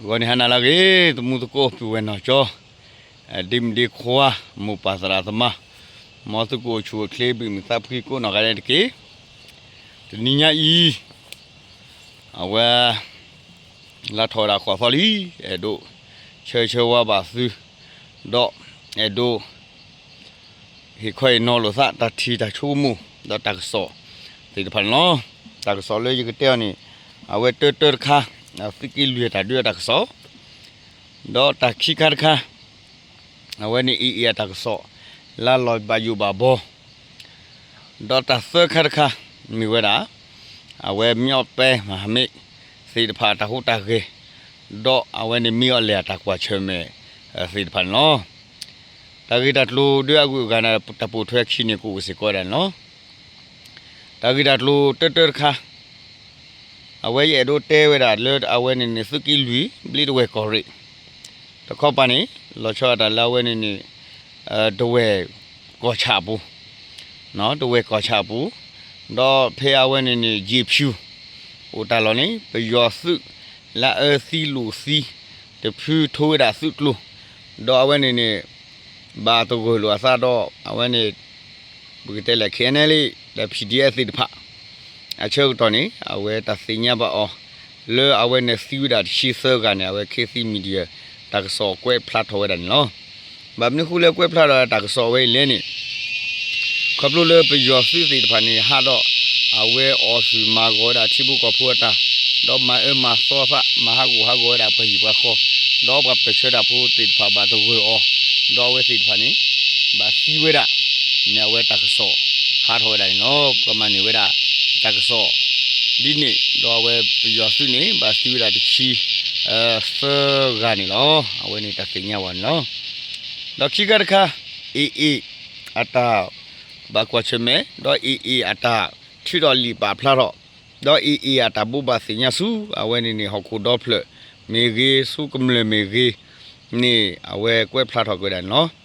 ဂီၤန့ၣ်ဟါနၤလၢအဂ့ၤ သမူသကိး ပုၢ်ဝဲၢ်နီၢ်ကၠီ, ဒ့မုၣ်ဒ့ခွါ, မိၢ်ပၢ်သရၣ်သမါ, မ်သုကအိၣ်ဆူၣ်အိၣ်ချ့ ဘုၣ်မုာ်သးဖှံကိးနီၢ်ဂၤဒဲးတက့ၢ်. တနံၤညါအံၤ အဝဲ လါထီၣ်ဝဲဒၣ်ဃိးသီလံ, အဲၣ်ဒိးဆၢဆၢဝါဘၣ်သု, ဒီးအဲၣ်ဒိး ဟ့ၣ်ခီဟ့ၣ်နီၤလိာ်သး တၢ်ထံၣ်တၢ်ဆိကမိၣ် ဒီးတၢ်ကစီၣ်သ့ၣ်တဖၣ်န့ၣ်လီၤ. တၢ်ကစီၣ်လၢယကတဲအီၤန့ၣ် အဝဲတၢတၢတခါ, သုးက့လွံၢ်တၢ်ဒုးအတၢ်ကစီၣ်, ဒီးတၢ်ခံခါတခါ အဝဲန့ၣ် AA အတၢ်ကစီၣ် လၢလီၤဘၣ်ယိၣ်ဘၣ်ဘီ, ဒီးတၢ်သၢခါတခါ မ့ၢ်ဝဲဒၣ် အဝဲမ့ၢ်အီၣ်ပဲမၤမ့ၢ်သ့ၣ်တဖၣ်အတၢ်ဟူးတၢ်ဂဲၤ, ဒီးအဝဲန့ၣ်မ့ၢ်အီၣ်လဲၣ်အတၢ်ကွၢ်ဆၢၣ်မဲာ်သ့ၣ်တဖၣ်န့ၣ်လီၤ. တၢ်ဂ့ၢ်တၢ်ကျိၤဒုးအဂုၤအဂၤန့ၣ် တၢ်ပိာ်ထွဲခံန့ၣ် ကအိၣ်စ့ၢ်ကီးဝဲဒၣ်န့ၣ်လီၤ. တၢ်ဂ့ၢ်တၢ်ကျိၤတၢတၢတခါ အဝဲယအဲၣ်ဒိးတဲဝဲဒၣ်လၢအဝဲန့ၣ်န့ၣ် သုးက့လွံၢ် ဘျ့တဝဲၢ်ကီၢ်ရ့ၣ် တခီပၤန့ၣ် လီၤဆီဒၣ်တၢ်လၢအဝဲန့ၣ်န့ၣ် တဝဲၢ်ကီၢ်ဆၣ်အပူၤ, တဝဲၢ်ကီၢ်ဆၣ်အပူၤ, ဒီးဖဲအဝဲန့ၣ်န့ၣ် ယ့ၣ်ဖၠူ အိၣ်တၢ်လီၢ်န့ၣ် ပယီၤသုးလၢအအၢသံလိာ်သံ တဖုထိဝဲဒၣ်သုးကျိၤ, ဒီးအဝဲန့ၣ်န့ၣ် ဘၣ်သဂၢၢ်လိာ်အသးဒီး အဝဲန့ၣ် ပကတဲလဲၣ် KNLA ဒီး PDF သ့ၣ်တဖၣ် အဆၢကတီၢ်န့ၣ် အဝဲတၢ်သ့ၣ်ညါဘၣ်အီၤ လၢအဝဲန့ၣ်သံဝဲဒၣ်တဆံသၢဂၤန့ၣ် အဝဲ Khit Thit Media တၢ်ကစီၣ်ကွဲးဖျါထီၣ်ဝဲဒၣ်န့ၣ်လီၤ. ဘၣ်မနုၤဃိလၢကွဲးဖျါထီၣ်တၢ်ကစီၣ်ဝဲအံၤလဲၣ်န့ၣ် ခီဖျိလၢပယီၤသုးသ့ၣ်တဖၣ်န့ၣ် ဟးဒီး အဝဲအီၣ်သုၣ်မၤဂီၤဝဲဒၣ်ထံဖိကီၢ်ဖိအတၢ်, ဒီးမၤအၢမၤသီအသး မၤဟးဂူာ်ဟးဂီၤဝဲဒၣ်ပှၤဟံၣ်ပှၤဃီ, ဒီးပှၤပၢၢ်ဆၢတၢ်ဖိသ့ၣ်တဖၣ်ဘၣ်သဂၢၢ်အီၤ, ဒီးအဝဲသ့ၣ်တဖၣ်န့ၣ် ဘၣ်သံဝဲဒၣ် န့ၣ်အဝဲတၢ်ကစီၣ်ဟးထီၣ်ဝဲဒၣ်န့ၣ်လီၤ. ပှၤမၤန့ၢ်ဝဲဒၣ်တၢ်ကစီၣ်ဒ်န့ၣ် ဒီးအဝဲပယီၤသုးန့ၣ် ဘၣ်သံဝဲဒၣ်တဆံ သၢဂၤန့ၣ်လီၤ. အဝဲန့ၣ်တၢ်သ့ၣ်ညါဝဲန့ၣ်လီၤ. ဒီးခံခါတခါ AA အတၢ်ဘၣ်ကွၢ်ဆၢၣ်မဲာ် ဒီး AA အတၢ်ထုးထီၣ်လံာ်ပာ်ဖျါထီၣ်, ဒီး AA အတၢ်ဘိးဘၣ်သ့ၣ်ညါဆူ အဝဲန့ၣ်န့ၣ် ဟီၣ်ခိၣ်ဒီဖျၢၣ်မ့ၢ်ဂ့ၤ ဆူကမျၢၢ်မ့ၢ်ဂ့ၤန့ၣ် အဝဲကွဲးဖျါထီၣ်က့ၤဝဲဒၣ်န့ၣ်လီၤ.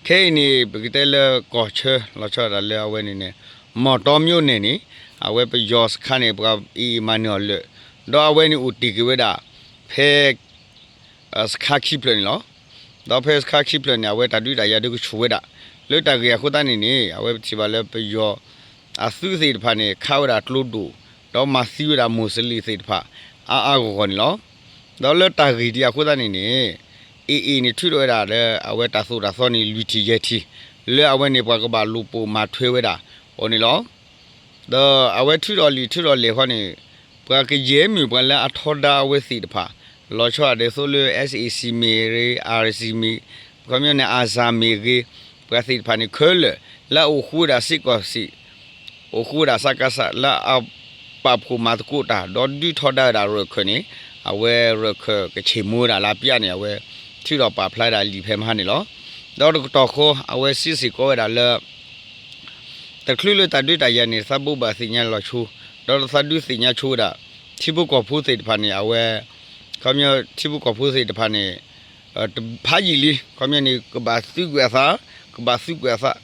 ခဲအံၤန့ၣ် ပကတဲလၢကီၢ်ဆၢ လီၤဆီဒၣ်တၢ်လၢအဝဲန့ၣ်န့ၣ် မီၢ်တီမၠိန့ၣ်န့ၣ် အဝဲပယီၤစခါန့ၣ် ပှၤ AA မၤန့ၢ်အီၤလၢာ်, ဒီးအဝဲန့ၣ်အိၣ်တ့ၢ်က့ၤဝဲဒၣ် ဖဲ စခါခံဖျၢၣ်န့ၣ်လီၤ. ဒီးဖဲစခါခံဖျၢၣ်န့ၣ် အဝဲတၢ်ဒုးတၢ်ယၤဒုးကဆူၣ်ဝဲဒၣ်, လၢတၢ်ဂ့ၢ်အဃိသတးန့ၣ်န့ၣ် အဝဲပထံၣ်ဘၣ်လၢပယီၤ အသုးသ့ၣ်တဖၣ်န့ၣ် ခးဝဲဒၣ်ကျိဒိၣ်, ဒီးမၤသံဝဲဒၣ်မိၢ်စလံးသ့ၣ်တဖၣ် အါအါဂီၢ်ဂီၢ်န့ၣ်လီၤ. ဒီးလၢတၢ်ဂ့ၢ်ဒ်အဃိသတးန့ၣ်န့ၣ် AA န့ၣ် ထုးထီၣ်ဝဲဒၣ်လၢ အဝဲတၢ်သိၣ်တၢ်သီန့ၣ် လွံၢ်ထံၣ်ယဲၢ်ထံၣ် လၢအဝဲန့ၣ် ပှၤကဘၣ်လူၤပိာ်မၤထွဲဝဲဒၣ်အီၤန့ၣ်လီၤ. ဒီးအဝဲထုးထီၣ်လံာ်ထုးထီၣ်လဲၢ်ဃီန့ၣ် ပှၤကယဲၢ်မုၢ်ပှၤလၢအထီဒါအဝဲသ့ၣ်တဖၣ် လီၤဆီဒၣ်ဒ်သိးလၢ SAC မ့ၢ်ဂ့ၤ RC မ့ၢ် ခီပညီန့ၣ် အၣ်စၣ်မ့ၢ်ဂ့ၤ ပှၤသ့ၣ်တဖၣ်န့ၣ်ခဲလၢာ် လၢအအိၣ်ဃူဝဲဒၣ်စ့ၢ်ကီးစ့ၢ် အိၣ်ဃူဝဲဒၣ်စကစ လၢအပာ်ဖှိၣ်မၤသကိးတၢ် ဒီးဒုးထီဒါဝဲဒၣ်ရၢၢ်ခၢၣ်န့ၣ် အဝဲရၢၢ်ခၢၣ်ကဆ့ၣ်မူဝဲဒၣ်လၢအပျၢ်န့ၣ် အဝဲထုးထီၣ်ပာ်ဖျါဒၣ်လံာ်ဖဲမဟါန့ၣ်လီၤ. ဒီးတကတီၢ်ဃီ အဝဲစံးစ့ၢ်ကီးဝဲဒၣ်လၢ တချုးလၢတၢ်ဒုးတၢ်ယၤန့ၣ် သးဘိးဘၣ်သ့ၣ်ညါလီၤဆိ, ဒီးသးဒုးသ့ၣ်ညါဆိဝဲဒၣ် ထံဖိကီၢ်ဖိသ့ၣ်တဖၣ်န့ၣ် အဝဲ ခီပညီထံဖိကီၢ်ဖိသ့ၣ်တဖၣ်န့ၣ် တဖးယံာ်လံ ခီပညီန့ၣ် ကဘၣ်သုးကွံာ်အသး, ကဘၣ်သုးကွံာ်အသး,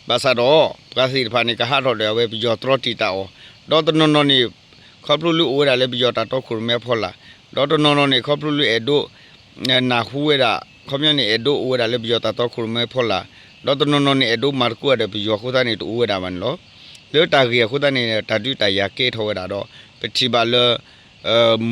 ဘၣ်ဆၣ်ဒီး ပှၤသ့ၣ်တဖၣ်န့ၣ် ကဟးထီၣ်ဒီး အဝဲပယီၤတြီတံာ်တာ်အီၤ, ဒီးတနီၤနီၤန့ၣ် ခီဖျိလၢအိၣ်ဝဲဒၣ်လၢပယီၤတၢ်တီခိၣ်ရိၣ်မဲအဖီလာ်, ဒီးတနီၤနီၤန့ၣ် ခီဖျိလၢအဲၣ်ဒိး နၢ်ဟူဝဲဒၣ် ခီပညီန့ၣ်အဲၣ်ဒိးအိၣ်ဝဲဒၣ်လၢပယီၤတၢ်တီခိၣ်ရိၣ်မဲအဖီလာ်, ဒီးတနီၤနီၤန့ၣ် အဲၣ်ဒိးမၤသကိးဒီးပယီၤအဃိသတးန့ၣ် တအိၣ်ဝဲဒၣ်ဘၣ်န့ၣ်လီၤ. လၢတၢ်ဂ့ၢ်အဃိသတးန့ၣ် တၢ်ဒုးတၢ်ယၤကဲထီၣ်ဝဲဒၣ်ဒီး ပထံၣ်ဘၣ်လၢ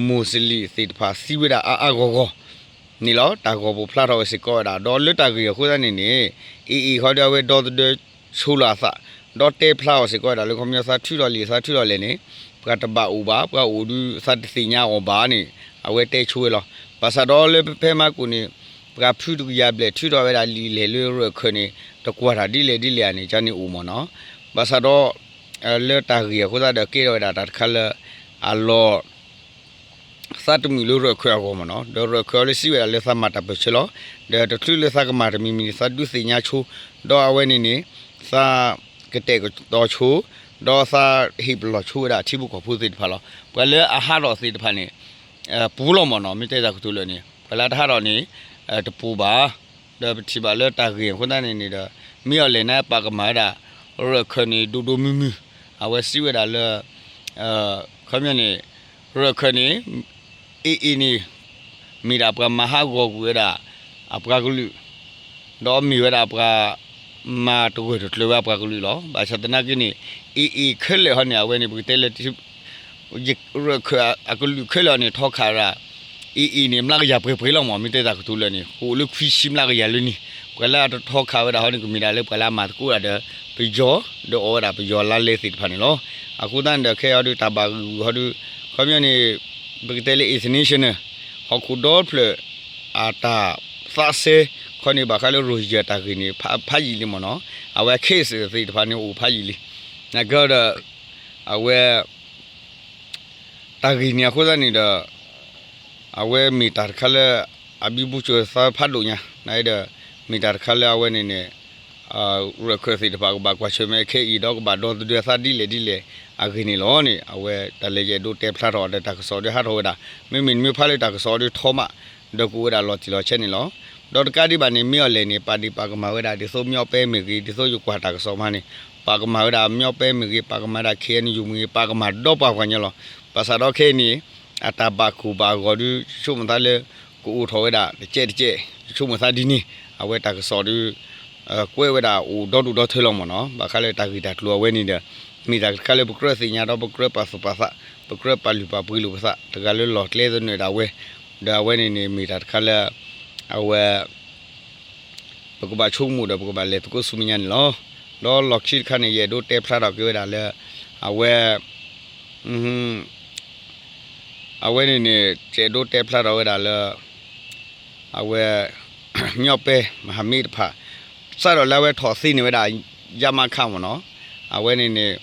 မိၢ်စလံးသ့ၣ်တဖၣ်သံဝဲဒၣ်အါအါဂီၢ်ဂီၢ်န့ၣ်လီၤ. တၢ်ဂီၤပိာ်ဖျါထီၣ်ဝဲစ့ၢ်ကီးဝဲဒၣ် ဒီးလၢတၢ်ဂ့ၢ်အဃိသတးန့ၣ်န့ၣ် AA ဃီဒီးအဝဲဒီသဒၢဆိလီၤအသး, ဒီးတဲဖျါအီၤစ့ၢ်ကီးဝဲဒၣ်လၢ ခီပညီသးထုးထီၣ်လံာ်သးထုးထီၣ်လဲၢ်န့ၣ် ပှၤတဘၣ်အိၣ်ဘၣ်, ပှၤအိၣ်ဒုးသးတသ့ၣ်ညါအီၤဘၣ်န့ၣ် အဝဲတဲဆိဝဲလီၤ. ဘၣ်ဆၣ်ဒီးလၢဖဲမဟါကိၣ်န့ၣ် ပှၤဖုတကယၤဘျဲၣ်ထုးထီၣ်ဝဲဒၣ်လံာ်လဲၢ်လၢ ရၢၢ်ခၢၣ်န့ၣ် တကွၢ်တၢ်ဒ်လဲၣ်ဒ်လဲၣ်ဧါန့ၣ် ကန့ၣ်အိၣ်မ့ၢ်နီၤ. ဘၣ်ဆၣ်ဒီး လၢတၢ်ဂ့ၢ်အဃိသတးဒီးကဲထီၣ်ဝဲဒၣ်တၢ်တခါလၢ အလီၢ် သးတမုာ်လၢရၢၢ်ခၢၣ်အဂီၢ်မ့ၢ်နီၤ, ဒီးရၢၢ်ခၢၣ်အီၤလၢစံးဝဲဒၣ်လၢသးမၤတၢ်ပၢၢ်ဆၢလီၤ. ဒီးတချုးလၢသးကမၤတမံၤမံၤန့ၣ် သးဒုးသ့ၣ်ညါဆိ, ဒီးအဝဲန့ၣ်န့ၣ် သးကတဲာ်ကတီၤဆိ, ဒီးသးဟ့ၣ်ပလီၢ်ဆိဝဲဒၣ်ထံဖိကီၢ်ဖိသ့ၣ်တဖၣ်လီၤ. ပှၤလၢအဟးထီၣ်သ့ၣ်တဖၣ်န့ၣ် ပူၤလီၤမ့ၢ်နီၤ, မ့ၢ်တဲသးကတိၤလၢာ်န့ၣ် ပှၤလၢအတဟးထီၣ်န့ၣ် တပူၤဘၣ်. ဒီးပထံၣ်ဘၣ်လၢတၢ်ဂ့ၢ်အဃိသတးန့ၣ်န့ၣ်ဒီး မ့ၢ်အီၤလဲၣ်န့ၣ် ပာ်ကမၣ်ဝဲဒၣ် ရၢၢ်ခၢၣ်န့ၣ် ဒိၣ်ဒိၣ်မုၢ်မုၢ်, အဝဲစံးဝဲဒၣ်လၢ ခီပညီန့ၣ် ရၢၢ်ခၢၣ်န့ၣ် AA န့ၣ် မ့ၢ်ဒၣ်ပှၤမၤဟးဂီၤကွံာ်ဝဲဒၣ် အပှၤကလုာ် ဒီးမ့ၢ်ဝဲဒၣ်ပှၤ မၤတဂၢၢ်တကျၢၤဝဲအပှၤကလုာ်လီၤ. ဘၣ်ဆၣ်သနာ်က့န့ၣ် အ့ၣ်အ့ၣ်ခဲလၢာ်ဟီန့ၣ် အဝဲန့ၣ် ပကတဲလၢ ရၢၢ်ခၢၣ်အကလုာ်ခဲလၢာ်န့ၣ် ထီခးဝဲဒၣ် အ့ၣ်အ့ၣ်န့ၣ် မျးကယၤပှဲၤပှဲၤလီၤမး မ့ၢ်တဲတၢ်ကတိၤလၢာ်န့ၣ် ကအိၣ်လၢခွံဆံမျးကယၤလၢန့ၣ် ပှၤလၢအတထီခးဝဲဒၣ်ဟီန့ၣ် ကမ့ၢ်ဒၣ်လၢပှၤလၢအမၤသကိးတၢ်ဒီး ပယီၤ ဒီးအီၣ်ဝဲဒၣ်ပယီၤလါလဲသ့ၣ်တဖၣ်န့ၣ်လီၤ. အဃိသတးန့ၣ်ဒီး ခဲအံၤဒုးတၢ်ဘၣ်ဂုာ်ဟီဒုး ခီပညီန့ၣ် ပကတဲလၢ international ဟီၣ်ခိၣ်ဒီဖျၢၣ် အတၢ်သးစဲ ခီန့ၣ် ဘၣ်ဃးလၢ Rohingya တၢ်ဂ့ၢ်န့ၣ် ဖးယံာ်လံမ့ၢ်နီၤ အဝဲ case သ့ၣ်တဖၣ်န့ၣ်အိၣ်ဖးယံာ်လံ နာ်က့ဒီး အဝဲ တၢ်ဂ့ၢ်န့ၣ်အဃိသတးန့ၣ်ဒီး အဝဲမ့ၢ်တၢ်တခါလၢ အဘံဘူစၢၤသးဖးဒိၣ်ညါ နဒီး မ့ၢ်တၢ်တခါလၢအဝဲန့ၣ်န့ၣ် ရၢၢ်ခၢၣ်သ့ၣ်တဖၣ်ကဘၣ်ကွၢ်ဆၢၣ်မဲာ်ခဲအံၤ ဒီးကဘၣ်ဒီသဒၢသးဒ်လဲၣ်ဒ်လဲၣ်အဂ့ၢ်န့ၣ်လီၤန့ၣ် အဝဲတၢ်လၢယအဲၣ်ဒိးတဲဖျါထီၣ်ဒီးတၢ်ကစီၣ်ဒုးဟးထီၣ်ဝဲဒၣ် မ့မ့ၢ်မ့ၢ်ဖျါလၢတၢ်ကစီၣ်ဒုးထီမး ဒီးကအိၣ်ဝဲဒၣ်လီၤတံၢ်လီၤဆဲးန့ၣ်လီၤ. ဒီးတကးဒံးဘၣ်န့ၣ် မ့ၢ်အီၤလဲၣ်န့ၣ် ပာ်ဒ့ၣ်ပာ်ကမၣ်ဝဲဒၣ် ဒ်သိးမညီပဲမ့ၢ်ဂ့ၤ ဒ်သိးယကွၢ်တၢ်ကစီၣ်မးန့ၣ် ပာ်ကမၣ်ဝဲဒၣ်မညီပဲမ့ၢ်ဂ့ၤ ပာ်ကမၣ်ဝဲဒၣ် ခ့ၣ်အဲၣ်ယူၣ် မ့ၢ်ဂ့ၤ ပာ်ကမၣ်ဒီပှၤပှၤညီလီၤ. ဘၣ်ဆၣ်ဒီးခဲအံၤန့ၣ် အတၢ်ဘၣ်ကိၢ်ဘၣ်ဂီၤဒုး ယဆိကမိၣ်သးလၢ ကအိၣ်ထီၣ်ဝဲဒၣ်တကဲးတကဲး ယဆိကမိၣ်သးဒ်န့ၣ် အဝဲတၢ်ကစီၣ်ဒုး ကွဲးဝဲဒၣ်အိၣ်ဒီဒူၣ်ဒီထၢလီၤမ့ၢ်နီၤ ဘၣ်ဃးလၢတၢ်ဂ့ၢ်တၢ်ကျိၤအဝဲန့ၣ်ဒီး မ့ၢ်တၢ်တခါလၢပကြၢးသ့ၣ်ညါဒီးပကြၢးပာ်သူၣ်ပာ်သး ပကြၢးပာ်လုၢ်ပာ်ပှ့ၤလိာ်ပသး တဂၤလၢလီၢ်ကျဲသနၢၣ်ဒၣ်ဝဲ ဒီးအဝဲန့ၣ်န့ၣ် မ့ၢ်တၢ်တခါလၢ အဝဲ ပကဘၣ်ဆိကမိၣ်ဒီးပကဘၣ်လဲၤသကိးဆူမဲာ်ညါန့ၣ်လီၤ. ဒီးလီၢ်ခံတခါန့ၣ် ယအဲၣ်ဒိးတဲဖျါထီၣ်က့ၤဝဲဒၣ်လၢ အဝဲ အဝဲန့ၣ်န့ၣ် ယအဲၣ်ဒိးတဲဖျါထီၣ်ဝဲဒၣ်လၢ အဝဲ မညီပဲ မဟာမိတ် တဖၣ် စးထီၣ်လၢအဝဲထီၣ်သ့န့ၢ်ဝဲဒၣ် ရမခ မ့ၢ်နီၤ အဝဲန့ၣ်န့ၣ်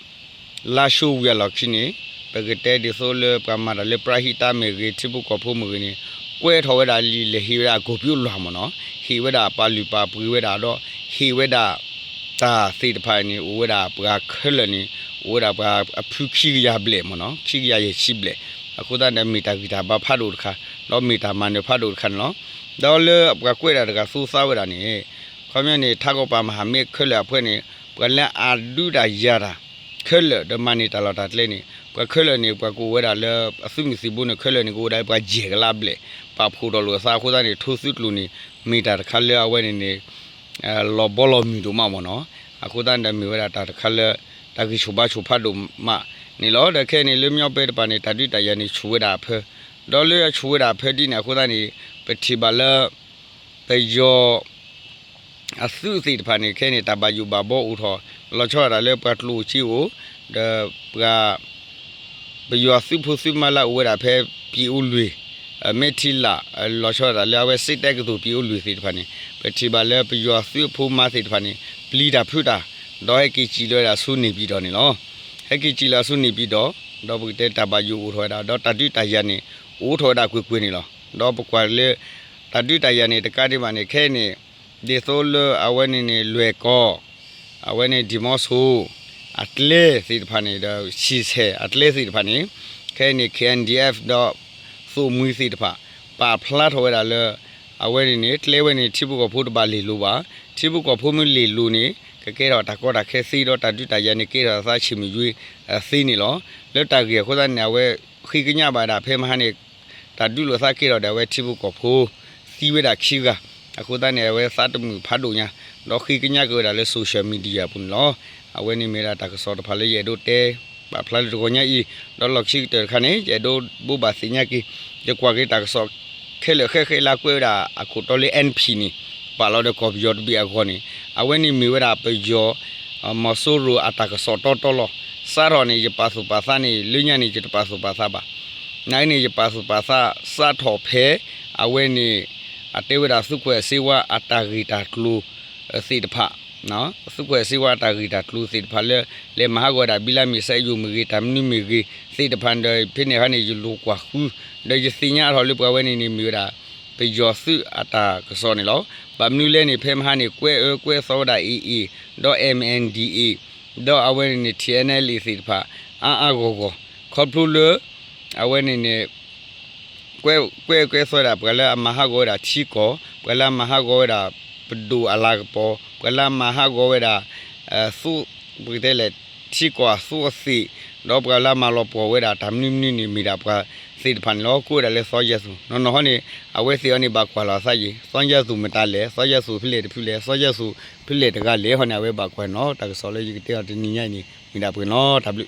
လါၡိဝံၤအလီၢ်ခံန့ၣ် ပကတဲဒ်သိးလၢပှၤမၤတၢ်လၢ ပရဟိတ မ့ၢ်ဂ့ၤ ထံဖိကီၢ်ဖိမ့ၢ်ဂ့ၤန့ၣ် ကွဲးထီၣ်ဝဲဒၣ်လံာ်လဲၢ်ဟ့ၣ်ဝဲဒၣ်အကီၢ်ပယီၤလွၤမ့ၢ်နီၤ ဟ့ၣ်ဝဲဒၣ်ပာ်လုၢ်ပာ်ပှ့ၤဝဲဒၣ်ဒီး ဟ့ၣ်ဝဲဒၣ် တၢ်သ့ၣ်တဖၣ်န့ၣ် အိၣ်ဝဲဒၣ်ပှၤခဲလၢာ်န့ၣ် အိၣ်ဝဲဒၣ်ပှၤအဖုခံကယၤဘျဲၣ်မ့ၢ်နီၤ ခံကယၤယဲၢ်ဆံဘျဲၣ် အဃိသတးန့ၣ် မ့ၢ်တၢ်ဂံၢ်တၢ်ဘါဖးဒိၣ်တခါ ဒီးမ့ၢ်တၢ်မၤနၢၤဖးဒိၣ်တခါန့ၣ်လီၤ. ဒီးလၢပှၤကွဲးတၢ်တဂၤသူသးဝဲဒၣ်န့ၣ် ခီပညီန့ၣ် ထးကီၢ်ပၤမၤဟးမ့ၢ်ခဲလၢာ်အဖၢန့ၣ် ပှၤလၢအဒုးတၢ်ယၤတၢ် ခဲလၢာ်ဒီးမၤန့ၢ်တၢ်လီၢ်တၢ်ကျဲန့ၣ် ပှၤခဲလၢာ်န့ၣ် ပှၤကအိၣ်ဝဲဒၣ်လၢ အသုးမုၢ်သံၣ်ဘိန့ၣ် ခဲလၢာ်န့ၣ် ကအိၣ်ဝဲဒၣ်လၢပှၤယဲၢ်ကလးဘျဲၣ် ပာ်ဖှိၣ်ထီၣ်လိာ်အသးအဃိသတးန့ၣ် ထိသုးကျိၤန့ၣ် မ့ၢ်တၢ်တခါလၢအဝဲန့ၣ်န့ၣ် လီၤဘီလီၤမုၢ်ဒိၣ်မးမ့ၢ်နီၤ အဃိသတးန့ၣ်ဒီးမ့ၢ်ဝဲဒၣ်တၢ်တခါလၢ တၢ်ဂံၢ်ဆူၣ်ဘါဆူၣ်ဖးဒိၣ်မးန့ၣ်လီၤ. ဒီးခဲအံၤန့ၣ် လၢမညီပဲတဖၣ်န့ၣ် တၢ်ဒုးတၢ်ယၤန့ၣ်ဆူၣ်ဝဲဒၣ်အဖၢ ဒီးလၢအဆူၣ်ဝဲဒၣ်အဖၢဒ်န့ၣ်အဃိသတးန့ၣ် ပထံၣ်ဘၣ်လၢ ပယီၤ အသုးသ့ၣ်တဖၣ်န့ၣ် ခဲအံၤန့ၣ် တၢ်ဘၣ်ယိၣ်ဘၣ်ဘီအိၣ်ထီၣ် လီၤဆီဒၣ်တၢ်လၢပှၤကျိၣ်စ့အိၣ် ဒီးပှၤ ပယီၤသုးဖိသုးမါလၢအအိၣ်ဝဲဒၣ်ဖဲ ပၠ့ၤအိၣ်လွံၢ် မဲထံလာ် လီၤဆီဒၣ်တၢ်လၢအဝဲစ့တဲကသိၣ် ပၠ့ၤအိၣ်လွံၢ်သ့ၣ်တဖၣ်န့ၣ် ပထံၣ်ဘၣ်လၢပယီၤသုးအဖိမါသ့ၣ်တဖၣ်န့ၣ် ပျံၤတၢ်ဖုးတၢ် ဒီးဟဲက့ၤစံၣ်လီၤဝဲဒၣ်ဆူန့ၣ်ပၠံၣ်တီၣ်န့ၣ်လီၤ. ဟဲက့ၤစံၣ်လီၤဆူန့ၣ်ပၠံၣ်တီၣ် ဒီးပကတဲတၢ်ဘၣ်ယိၣ်အိၣ်ထီၣ်ဝဲဒၣ် ဒီးတၢ်ဒုးတၢ်ယၤန့ၣ် အိၣ်ထီၣ်ဝဲဒၣ်ကွ့ၢ်ကွ့ၢ်န့ၣ်လီၤ. ဒီးပကွၢ်လၢ တၢ်ဒုးတၢ်ယၤန့ၣ် တကးဒံးဘၣ်န့ၣ် ခဲအံၤန့ၣ် ဒ်သိးလၢအဝဲန့ၣ်န့ၣ် လွဲၢ်ကီၢ် အဝဲန့ၣ် ဒံၣ်မီဆိ အကျဲသ့ၣ်တဖၣ်န့ၣ် ဒီး ဆံၣ်ဆဲၣ် အကျဲသ့ၣ်တဖၣ်န့ၣ် ခဲအံၤန့ၣ် KNDF ဒီး သိၣ်မှံၤသ့ၣ်တဖၣ် ပာ်ဖျါထီၣ်ဝဲဒၣ်လၢ အဝဲန့ၣ်န့ၣ် ကျဲဝဲန့ၣ် ထံဖိကီၢ်ဖိတဘၣ်လ့ၢ်လိၤဘၣ်. ထံဖိကီၢ်ဖိမ့ၢ်လ့ၢ်လိၤန့ၣ် ကကဲထီၣ်တၢ်ကီတၢ်ခဲသ့ ဒီးတၢ်ဒုးတၢ်ယၤန့ၣ် ကဲထီၣ်သးဆံးမုၢ်ယွ့သ့န့ၣ်လီၤ. လၢတၢ်ဂ့ၢ်အဃိသတးန့ၣ် အဝဲဃ့ကညးဘၣ်ဒၣ်ဖဲမဟါန့ၣ် တၢ်ဒုးလိာ်သးကဲထီၣ်ဒီးအဝဲထံဖိကီၢ်ဖိ သံဝဲဒၣ်ခံဂၤ အဃိသတးန့ၣ် အဝဲသးတမုာ်ဖးဒိၣ်ညါ ဒီးဃ့ကညးက့ၤဝဲဒၣ်လၢ social media အပူၤန့ၣ်လီၤ. အဝဲန့ၣ်မ့ၢ်ဝဲဒၣ်တၢ်ကစီၣ်တဖၣ်လၢယအဲၣ်ဒိးတဲ ပာ်ဖျါလၢတဂီၤညါအံၤ ဒီးလီၢ်ခံကတၢၢ်တခါန့ၣ် ယအဲၣ်ဒိးဘိးဘၣ်သ့ၣ်ညါက့ၤ ယကွၢ်က့ၤတၢ်ကစီၣ် ခဲလၢာ်ဃဲဃဲလၢကွဲးဝဲဒၣ်အခိၣ်တီလၢ NP န့ၣ် ပာ်လီၤဒီးကီၢ်ပယီၤတဘ့ၣ်အဂီၢ်န့ၣ် အဝဲန့ၣ်မ့ၢ်ဝဲဒၣ်ပယီၤ မီၤစိရိၤအတၢ်ကစီၣ်တီတီလီၤ. စးထီၣ်န့ၣ် ယပာ်သူၣ်ပာ်သးန့ၣ် လၢညါန့ၣ် ယတပာ်သူၣ်ပာ်သးဘၣ်. နာ်က့န့ၣ် ယပာ်သူၣ်ပာ်သးစးထီၣ်ဖဲ အဝဲန့ၣ် အတဲဝဲဒၣ်သုးခွဲးစ့ဝါအတၢ်ဂ့ၢ်တၢ်ကျိၤ သ့ၣ်တဖၣ် သုးခွဲးစ့ဝါအတၢ်ဂ့ၢ်တၢ်ကျိၤသ့ၣ်တဖၣ်လၢ လဲၤမၤဟးဂီၤဝဲဒၣ် ဘံလါမ့ၤ စဲးယိာ်မ့ၢ်ဂ့ၤ တၢ်မနုၤမ့ၢ်ဂ့ၤသ့ၣ်တဖၣ်ဒီး ဖဲန့ၣ်အခါန့ၣ် ယလိာ်ကွၢ်ဃု ဒီးယသ့ၣ်ညါထီၣ်လၢပှၤဝဲန့ၣ်န့ၣ် မ့ၢ်ဝဲဒၣ် ပယီၤသုးအတၢ်ကစီၣ်န့ၣ်လီၤ. ဘၣ်မနုၤလဲၣ်န့ၣ် ဖဲမဟါန့ၣ် ကွဲးအၢကွဲးသီဝဲဒၣ် AA ဒီး MNDAA ဒီးအဝဲန့ၣ်န့ၣ် TNLA သ့ၣ်တဖၣ် အါအါဂီၢ်ဂီၢ် ခီဖျိလၢ အဝဲန့ၣ်န့ၣ် ကွဲး ကွဲး ကွဲးသီဝဲဒၣ် ပှၤလၢအမၤဟးဂီၤဝဲဒၣ်ထံကီၢ်, ပှၤလၢအမၤဟးဂီၤဝဲဒၣ် ပဒိၣ်အလၤကပီၤ, ပှၤလၢအမၤဟးဂီၤဝဲဒၣ် သိ ပကတဲလဲၣ် ထံကီၢ်အသိအသ့ၣ်, ဒီးပှၤလၢအမၤလီၤပှီၢ်ဝဲဒၣ်တၢ်မနုၤမနုၤန့ၣ် မ့ၢ်ဒၣ်ပှၤသ သ့ၣ်တဖၣ်န့ၣ်လီၤ. ကိးဝဲဒၣ်လၢစီၤယၢ်သူး နီၢ်နီၢ်ဟီန့ၣ် အဝဲသ့ၣ်အီၤန့ၣ် ဘၣ်ကွၢ်လီၤအသးယံၤ စီၤယၢ်သူးမတၤလဲၣ်, စီၤယၢ်သူးဖဲလဲၣ်တဖုလဲၣ်, စီၤယၢ်သူးဖဲလဲၣ်တဂၤလဲၣ်ဟီန့ၣ် အဝဲဘၣ်ကွၢ်နီၤ. တၢ်ကစီၣ်လၢယကတဲအီၤတနံၤညါအံၤန့ၣ် မ့ၢ်ဒၣ်ပှဲၤနီၤ. တၢ်ဘျုး.